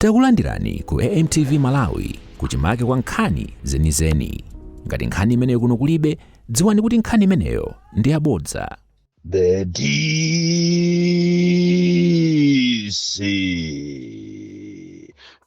Takulandirani ku AMTV Malawi, kuchimake kwa nkhani zenizeni. Ngati nkhani imeneyo kuno kulibe, dziwani kuti nkhani imeneyo ndi yabodza. The DC,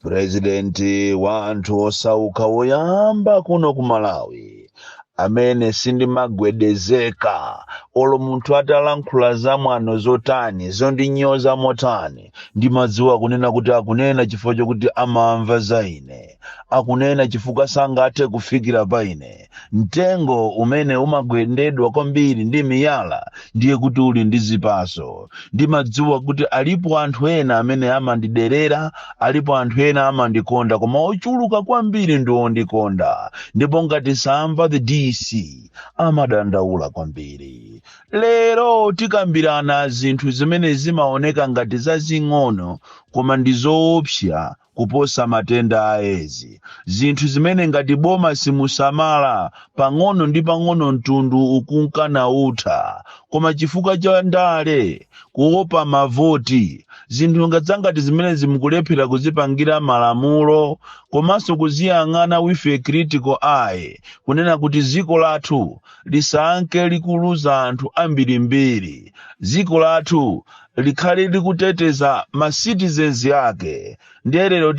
President wa anthu osauka woyamba kuno ku Malawi, amene sindimagwedezeka olo munthu atalankhula zamwano zotani, zondinyoza motani. Ndimadziwa kunena kuti akunena chifukwa chokuti amamva za ine, akunena chifukwa sangathe kufikira pa ine. Mtengo umene umagwendedwa kwambiri ndi miyala ndiye kuti uli ndi zipaso. Ndimadziwa kuti alipo anthu ena amene amandiderera, alipo anthu ena amandikonda, koma ochuluka kwambiri ndi ondikonda. Ndipo ngati samva the DC amadandaula kwambiri. Lero tikambirana zinthu zimene zimaoneka ngati zazing'ono koma ndi zoopsa kuposa matenda a Edzi, zinthu zimene ngati boma simusamala, pang'ono ndi pang'ono mtundu ukunkana utha. Koma chifukwa cha ndale, kuopa mavoti, zinthu ngati zimene zimukulephera kuzipangira malamulo komanso kuziyang'ana with a critical eye, kunena kuti dziko lathu lisanke likuluza anthu ambirimbiri, dziko lathu likhale likuteteza ma citizens ake. Ndiye lero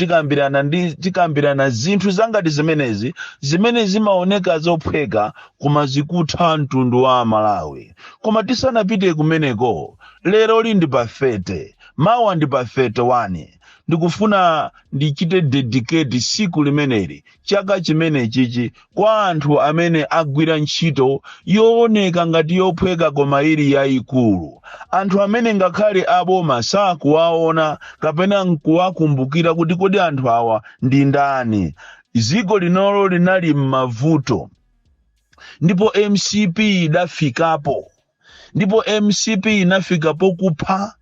tikambirana zinthu zangati zimenezi, zimene zimaoneka zophweka koma zikutha mtundu wa Malawi. Koma tisanapite kumeneko, lero ndi pa 30, mawa ndi pa 31. Ndikufuna ndichite dedicate siku limeneli, chaka chimene chichi, kwa anthu amene agwira ntchito yooneka ngati yophweka koma ili yayikulu, anthu amene ngakhale aboma sakuwaona kapena nkuwakumbukira kuti kodi anthu awa ndi ndani. Dziko linolo linali m'mavuto ndipo MCP idafikapo, ndipo MCP inafika pokupha,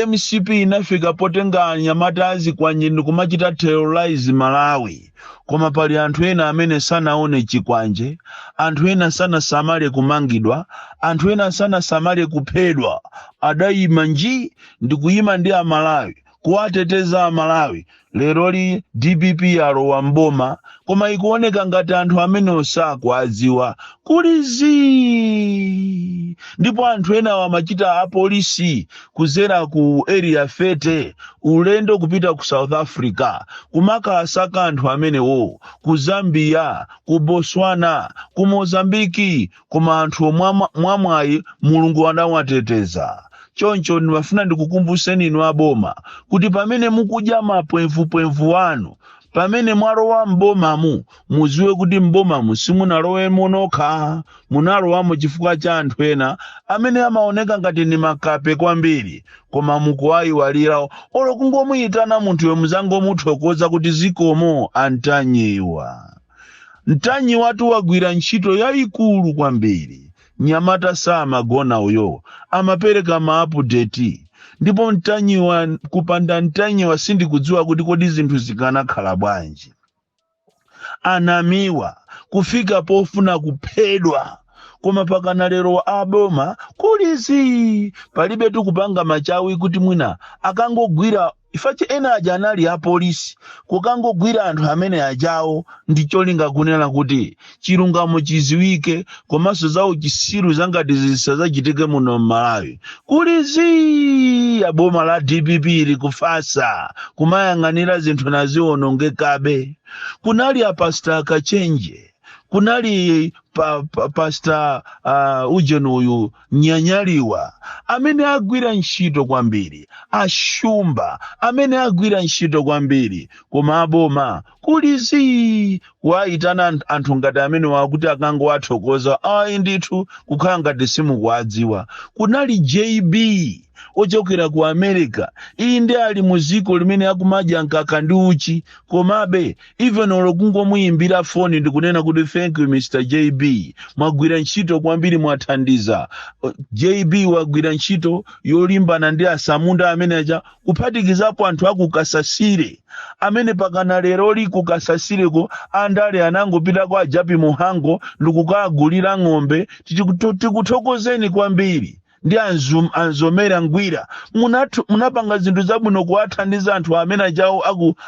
MCP inafika potenga anyamata azikwanje ndikumachita terrorize Malawi. Koma pali anthu ena amene sanaone chikwanje, anthu ena sanasamale kumangidwa, anthu ena sanasamale kuphedwa, adayima nji ndikuyima ndi Amalawi, kuwateteza Amalawi. Leroli DPP alowa mboma, koma ikuoneka ngati anthu amene sakuwadziwa, kuli zii. Ndipo anthu ena amachita apolisi kuzera ku Area 30, ulendo kupita ku South Africa kumakasaka anthu amenewo, ku Zambia, ku Botswana, ku Mozambiki, koma anthu mwamwayi Mulungu anawateteza. Choncho ndimafuna ndikukumbuseni inu aboma kuti pamene mukudya mapwemvupwemvu anu, pamene mwalowa mbomamu, muziwe kuti mbomamu simunalowemo nokha, munalowamo chifukwa cha anthu ena amene amaoneka ngati ni makape kwambiri, koma mukuwayiwalira. Olo kungomuyitana munthuyo, muzangomuthokoza kuti zikomo Antanyiwa. Mtanyiwatu wagwira ntchito yayikulu kwambiri. Nyamata samagona uyo, amapereka ma update. Ndipo Mtanyiwa, kupanda Mtanyiwa sindikudziwa kuti kodi zinthu zikanakhala bwanji. Anamiwa kufika pofuna kuphedwa, koma pakana lero aboma kulizi, palibe tikupanga machawi kuti mwina akangogwira ifache. Ena aja anali apolisi, kukangogwira anthu amene ajawo ndi cholinga kunena kuti chilungamo chiziwike, komanso za uchisiru zangati zisazachitike muno m'Malawi. Kulizi, aboma la DPP likufasa kumayang'anira zinthu naziwonongekabe. Kunali apasta Kachenje, kunali pa pastor ujeni uyu Nyanyaliwa amene agwira ntchito kwambiri, Ashumba amene agwira ntchito kwambiri, koma aboma kulizi, kuwayitana anthu ngati amene wakuti akangowathokoza, ayi ndithu, kukhala ngati simukuwadziwa. Kunali JB ochokera ku America, iyi ndi ali mu ziko limene akumadya mkaka ndi uchi, komabe even olo kungomuyimbira foni ndikunena kuti "Thank you, Mr JB, mwagwira ntchito kwambiri, mwathandiza." JB wagwira ntchito yolimbana ndi asamunda amene aja, kuphatikizapo anthu akukasasire amene pakana leroli kukasasireko andale anangopita kwa Japi Muhango ndikukagulira ng'ombe. Tikuthokozeni kwambiri. Ndi anzomera ngwira, munapanga zinthu zabwino kuwathandiza anthu amene ajawo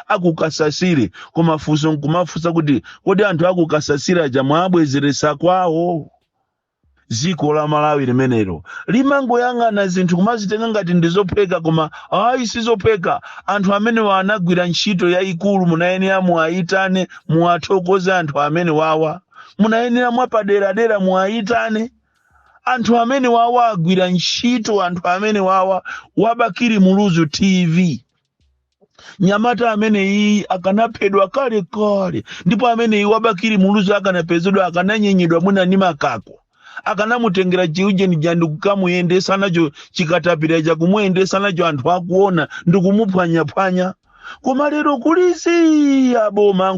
akukasasire. Koma funso nkumafunsa kuti, kodi anthu akukasasire aja mwabwezeresa kwawo? Dziko la Malawi limenelo limangoyang'ana zinthu kumazitenga ngati ndizophweka, koma ayi, sizophweka. Anthu amenewa anagwira ntchito yayikulu. Munayenera muwayitane, muwathokoze anthu amene wawa. Munayenera mwapaderadera muwayitane anthu amene wawa, agwira ntchito anthu amene wawa. Wa Bakili Muluzi TV, nyamata amene iyi akanaphedwa kale kale, ndipo amene iyi wa Bakili Muluzi akanapezedwa, akananyenyedwa mwina ndi makako, akanamutengera chiujeni ja ndikukamuyendesa nacho, chikatapira chakumuyendesa nacho anthu akuona, ndikumuphwanyaphwanya. Koma lero kulisi aboma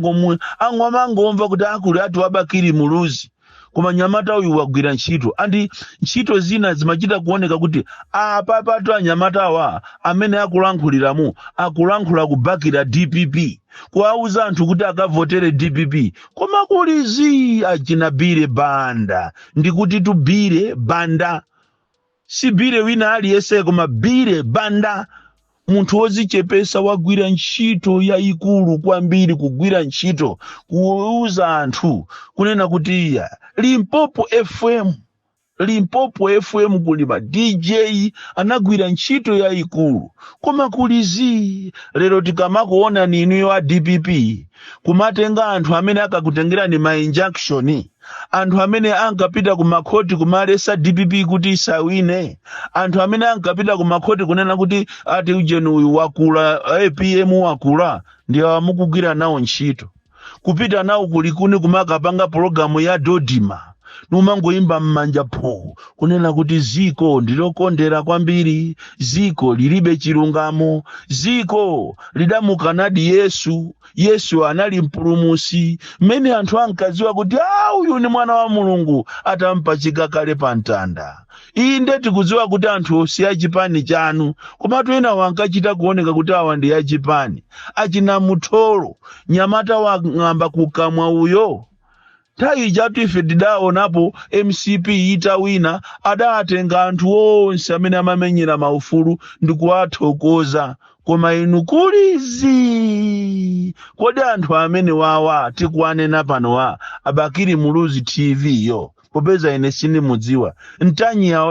angomangomva kuti akuli ati wa Bakili Muluzi. Koma nyamata uyu wagwira ntchito, and ntchito zina zimachita kuoneka kuti apa patu anyamatawa amene akulankhuliramu akulankhula kubakira DPP, kuwauza anthu kuti akavotere DPP. Koma kulizi achina Billy Banda, ndikuti tu Billy Banda, si Billy wina aliyense, koma Billy Banda, munthu wozichepesa, wagwira ntchito yayikulu kwambiri, kugwira ntchito kuuza anthu kunena kuti iya, Limpopo FM, Limpopo FM kuli ma DJ anagwira ntchito yayikulu. Koma kulizi lero tikamakuona ninuyo a DPP kumatenga anthu amene akakutengerani ma injunction, anthu amene ankapita ku makhoti kumalesa DPP kuti isawine, anthu amene ankapita ku makhoti kunena kuti ati ujeni uyu wakula, APM wakula, ndi mukugwira nawo ntchito, kupita nawo kulikuni kumakapanga pologalamu ya dodima, numangoyimba m'manja phu, kunena kuti ziko ndilokondera kwambiri, ziko lilibe chilungamo, ziko lidamukanadi Yesu. Yesu anali mpulumusi mmene anthu ankadziwa kuti a uyu ni mwana wa Mulungu, atampachika kale pa mtanda. Inde, tikudziwa kuti anthu si achipani chanu, komatu ena ankachita kuoneka kuti awa ndi achipani. Achina Mutholo, nyamata wang'amba kukamwa uyo, nthawi ijatu ife tidaonapo MCP itawina, adatenga anthu onse amene amamenyera maufulu ndi kuwathokoza. Koma inu kulizi, kodi anthu amene wawa tikuwanena panowa, a Bakili Muluzi TV yo, popeza ine sindimudziwa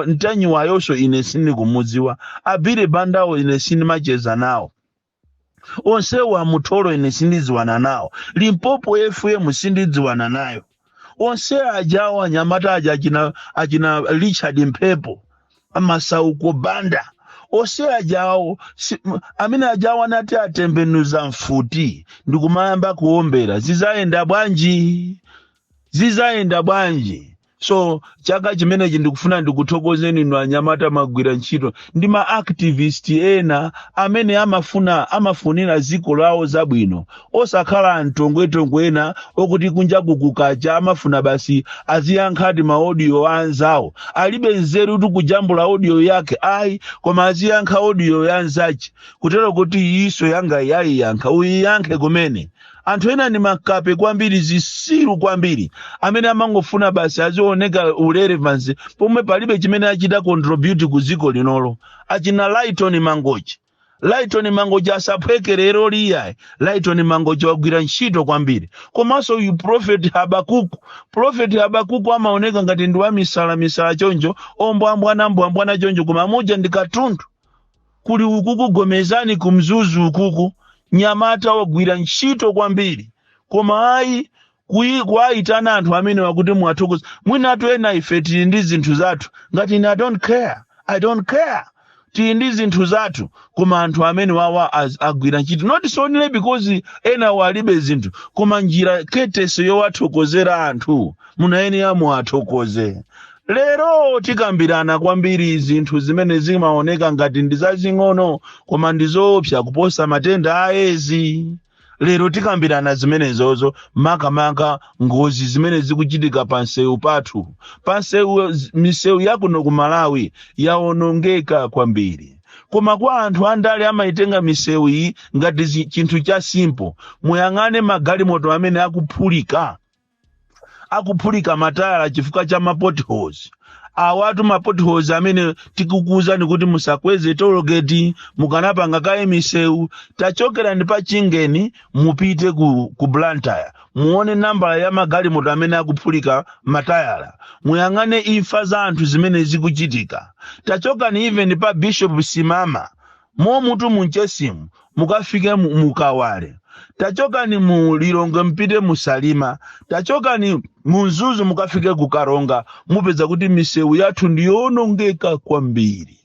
Mtanyiwayonso, ine sindikumudziwa, a Billy Bandawo ine sindimacheza nawo, onsewo amutholo ine sindidziwana nawo, Limpopo FM sindidziwana nayo, onse ajawo anyamata aja, achina Richard Mphepo, Amasauko Banda, onse ajawo amene ajawo anati atembenuza mfuti ndikumayamba kuombera, zizayenda bwanji? Zizayenda bwanji? So chaka chimenechi ndikufuna ndikuthokozeni inu anyamata magwira ntchito ndi ma activist ena amene amafunira dziko lawo zabwino, osakhala mtongwetongwe ena okuti kunja kukukacha amafuna basi aziyankhati ma audio anzawo. Alibe nzeru kuti kujambula audio yake ayi, koma aziyankha audio ya anzace, kutero kuti iso yanga yayiyankha, uyiyankhe kumene. Anthu ena ni makape kwambiri, zisiru kwambiri, amene amangofuna basi azioneka relevance pomwe palibe chimene achita contribute ku dziko linolo. Achina Lighton Mangochi, Lighton Mangochi asaphweke lero liyayi. Lighton Mangochi wagwira ntchito kwambiri. Komanso uyu Prophet Habakuku, Prophet Habakuku amaoneka ngati ndi wamisala misala choncho, ombwambwana mbwambwana choncho, koma muja ndi katundu. Kuli ukuku Gomezani kumzuzu ukuku, nyamata wagwira ntchito kwambiri. Koma ayi, kuwayitana anthu amene wakuti mwathokoza, mwinatu ena ife tili ndi zinthu zathu, ngati ine I don't care, I don't care, tili ndi zinthu zathu, koma anthu amene wawa agwira ntchito, not only because ena walibe zinthu, koma njira ketese yowathokozera anthu munayenera muwathokoze. Lero tikambirana kwambiri zinthu zimene zimaoneka ngati ndi zazing'ono, koma ndi zoopsa kuposa matenda a Edzi. Lero tikambirana zimenezozo, makamaka ngozi zimene zikuchitika pa msewu pathu, pa msewu. Misewu yakuno ku Malawi yawonongeka kwambiri, koma kwa anthu andale amayitenga misewu iyi ngati chinthu cha simple. Muyang'ane magalimoto amene akuphulika, akuphulika matayala chifukwa cha ma potholes. Awatu ma potholes amene tikukuwuzani kuti musakweze tollgate, mukanapanga kaye misewu. Tachokerani pa Chingeni mupite ku Blantyre, muone nambala ya magalimoto amene akuphulika matayala, muyang'ane imfa za anthu zimene zikuchitika. Tachokani even pa Bishop Simama momutu munchesimu, mukafike mukawale. Tachokani mu Lilongwe mpite mu Salima, tachokani mu Mzuzu mukafike ku Karonga, mupeza kuti misewu yathu ndiyonongeka kwambiri,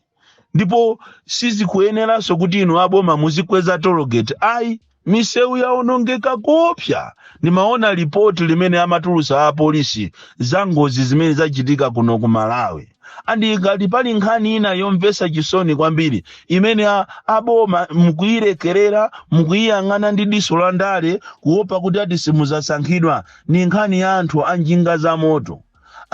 ndipo sizikuyeneranso kuti inu aboma muzikweza tollgate ayi. Misewu yaonongeka kopsa. Ndimaona ripoti limene amatulusa apolisi za ngozi zimene zachitika kuno ku Malawi, and ngati pali nkhani ina yomvetsa chisoni kwambiri imene aboma mukuyilekerera, mukuyiyang'ana ndi diso la ndale, kuopa kuti ati simuzasankhidwa, ni nkhani ya anthu a njinga za moto.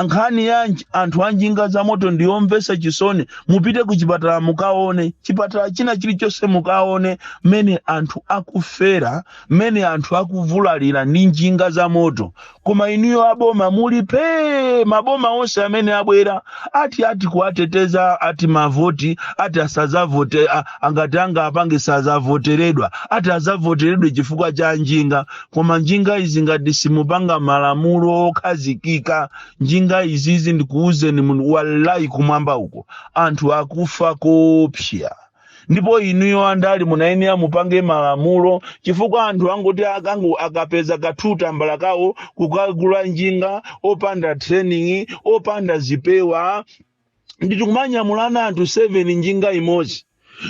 Nkhani ya anthu a njinga za moto ndiyomvetsa chisoni. Mupite ku chipatala mukaone, chipatala china chilichonse mukaone mmene anthu akufera, mmene anthu akuvulalira ndi njinga za moto, koma inuyo aboma muli pee. Maboma onse amene abwera ati kuwateteza, ati mavoti, ati asazavote, angati anga apange sazavoteredwa, ati azavoteredwe chifukwa cha njinga. Koma njinga izi, ngati simupanga malamulo okhazikika, njinga izizi, ndikuwuzeni munthu, wallahi, kumwamba uko anthu akufa kopsa. Ndipo inuyo andali munayenera mupange malamulo, chifukwa anthu angoti akangu akapeza kathuta mbala kawo kukagula njinga opanda training, opanda zipewa, ndikumanyamulana anthu 7 njinga imodzi,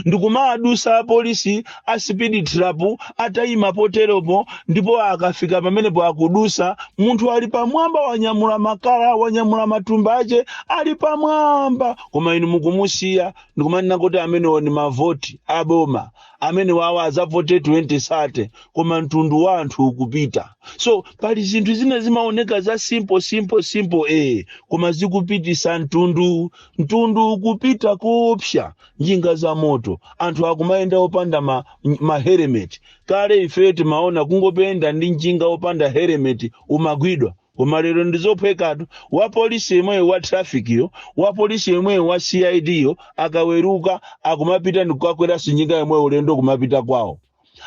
ndikumadusa apolisi a speed trap atayima poteropo, ndipo akafika pamenepo akudusa. Munthu ali pamwamba, wanyamula makala, wanyamula matumba ache, ali pamwamba, koma inu mukumusiya ndikumanena kuti amenewo ni mavoti aboma, amene wawo azavote 2030, koma mtundu wa anthu ukupita. So pali zinthu zina zimaoneka za simple, simple, simple, koma zikupitisa mtundu, mtundu ukupita koopsa. Njinga za moto, anthu akumayenda opanda ma helmet. Kale ife timaona kungopenda ndi njinga opanda helmet umagwidwa, koma lero ndizophwekatu. Wa polisi yemweyo wa traffic yo, wa polisi yemweyo wa CID yo, akaweruka akumapita ndikukakweranso njinga yemweyo, ulendo kumapita kwawo.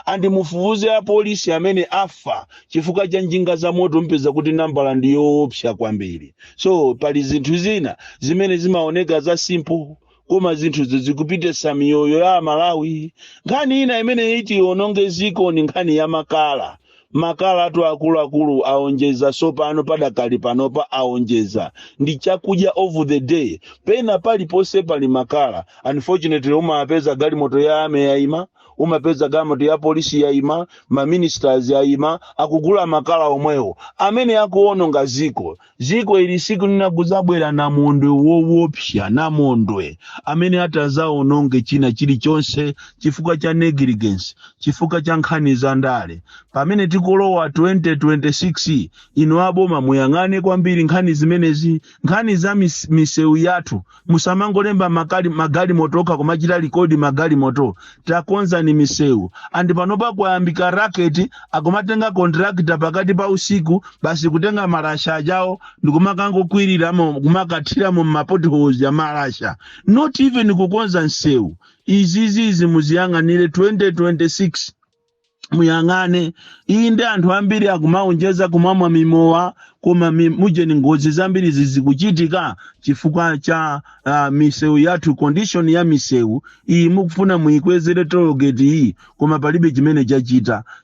And mufufuze apolisi amene afa chifukwa cha njinga za moto, mpeza kuti nambala ndi yoopsa kwambiri. So pali zinthu zina zimene zimaoneka za simple, koma zinthuzo zikupitisa miyoyo ya Amalawi. Nkhani ina imene iti iononge ziko ni nkhani ya makala. Makala atu akuluakulu aonjeza sopano, padakali panopa aonjeza, ndi chakudya of the day. Pena paliponse pali makala. Unfortunately, umapeza galimoto ya army yayima, umapeza galimoto ya polisi yayima, ma ministers yayima, akugula makala omwewo amene akuononga ziko. Ziko ili siku lina kuzabwera namondwe woopsa, namondwe amene atazaononge china chilichonse chifukwa cha negligence, chifukwa cha nkhani za ndale. Pamene tikulowa 2026, inu aboma muyang'ane kwambiri nkhani zimenezi, nkhani za misewu yathu. Musamangolemba magalimoto okha, kumachita record magalimoto. Takonzani misewu. And panopa kwayambika racket, akumatenga contractor pakati pa usiku basi, kutenga malasha ajawo ndikumakangokwiriramo, kumakathiramo mma potholes ya malasha, not even kukonza msewu. Izizizi muziyang'anire 2026, muyang'ane. Inde, anthu ambiri akumaonjeza kumamwa mimowa, koma mujeni ngozi zambiri zizikuchitika chifukwa cha misewu yathu, condition ya misewu iyi. Mukufuna muyikwezere tollgate iyi, koma palibe chimene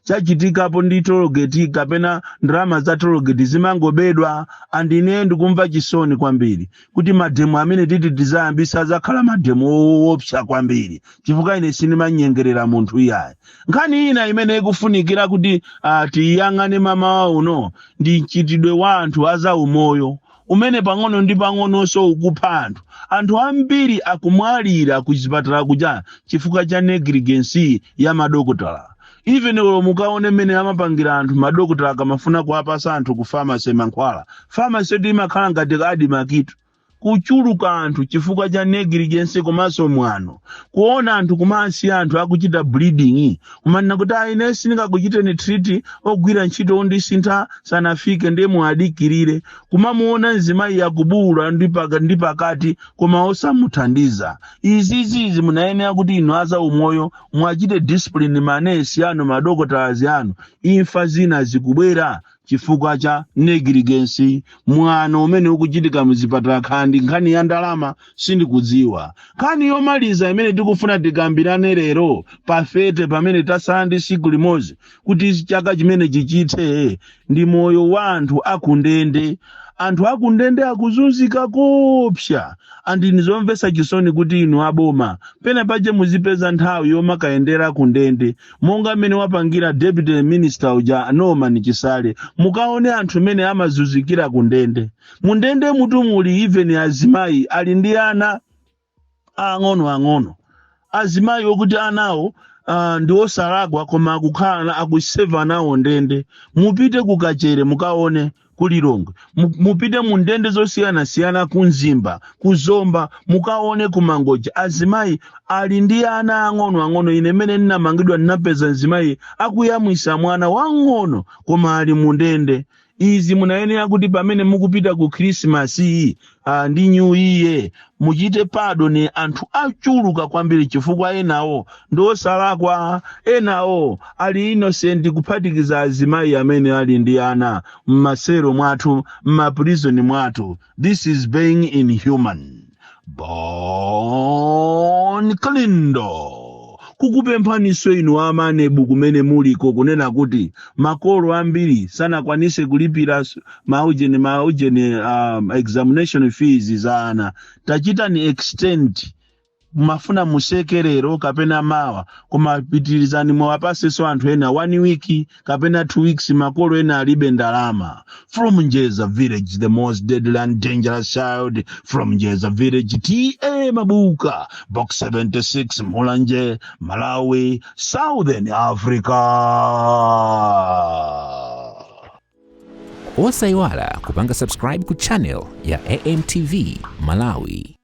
chachitikapo ndi tollgate, kapena ndalama za tollgate zimangobedwa. And ine ndikumva chisoni kwambiri kuti ma demo amene titi tizayambisa azakhala ma demo woopsa kwambiri, chifukwa ine sindimanyengerera munthu iyayi. Nkhani ina imene ikufunikira kuti tiyang'ane mamawa uno ndi mchitidwe wa anthu azaumoyo umene pang'ono ndi pang'ononso ukupha anthu. Anthu ambiri akumwalira ku chipatala kuja chifukwa cha negligence ya madokotala. Even olo mukaone mmene amapangira anthu, madokotala akamafuna kuwapasa anthu ku pharmacy mankhwala, pharmacy yetu imakhala ngati adi makitu. Kuchuluka anthu chifukwa cha negligence komanso mwano, kuona anthu kumasiya anthu akuchita bleeding, kumanena kuti, "Ayi, ine sindingakuchiteni treat, ogwira ntchito ondisintha sanafike, ndiye muadikirire." Kumamuona mzimayi akubuwula ndi pakati koma osamuthandiza. Izizizi munayenera kuti inu aza umoyo mwachite discipline manesi anu, madokotalazi anu. Imfa zina zikubwera chifukwa cha negligence, mwano umene ukuchitika mzipatala. Khandi nkhani ya ndalama, sindikudziwa. Nkhani yomaliza imene tikufuna tikambirane lero pafete, pamene tasala ndi siku limodzi kuti chaka chimene chichithe, ndi moyo wa anthu akundende. Anthu akundende akuzunzika kopsa, and nizomvetsa chisoni kuti inu aboma pena pache muzipeza nthawi yomakayendera kundende, monga mmene wapangira deputy minister uja, Norman Chisale. Mukaone anthu mmene amazunzikira kundende. Mundende mutu muli even azimayi ali ndi ana ang'ono ang'ono, azimayi okuti anawo ndi osalakwa koma akukhala akuseva nawo ndende. Mupite kukachere, mukaone kulilongwe, mupite mu ndende zosiyanasiyana, ku Mzimba, ku Zomba, mukaone ku Mangochi, azimayi ali ndi ana ang'ono ang'ono. Ine mene ndinamangidwa, ndinapeza mzimayi akuyamwisa mwana wang'ono koma ali mu ndende. Izi munayenera kuti pamene mukupita ku Krismasi iyi ndi New Year, muchite pardon anthu achuluka kwambiri, chifukwa enawo ndi osalakwa, enawo ali innocent, kuphatikiza azimayi amene ali ndi ana mmasero mwathu, mmaprison mwathu. This is being inhuman. Bon Kalindo kukupemphaniso inu a MANEB kumene muliko, kunena kuti makolo ambiri sanakwanise kulipira maujeni examination fees za ana. Tachitani extend, mafuna musekerero kapena mawa, koma pitirizani, muwapasenso anthu ena one week kapena 2 weeks. Makolo ena alibe ndalama. From Njeza Village, the most deadly and dangerous child from Njeza Village, T/A Mabuka, Box 76, Mulanje, Malawi, Southern Africa. Osayiwala kupanga subscribe ku channel ya AMTV Malawi.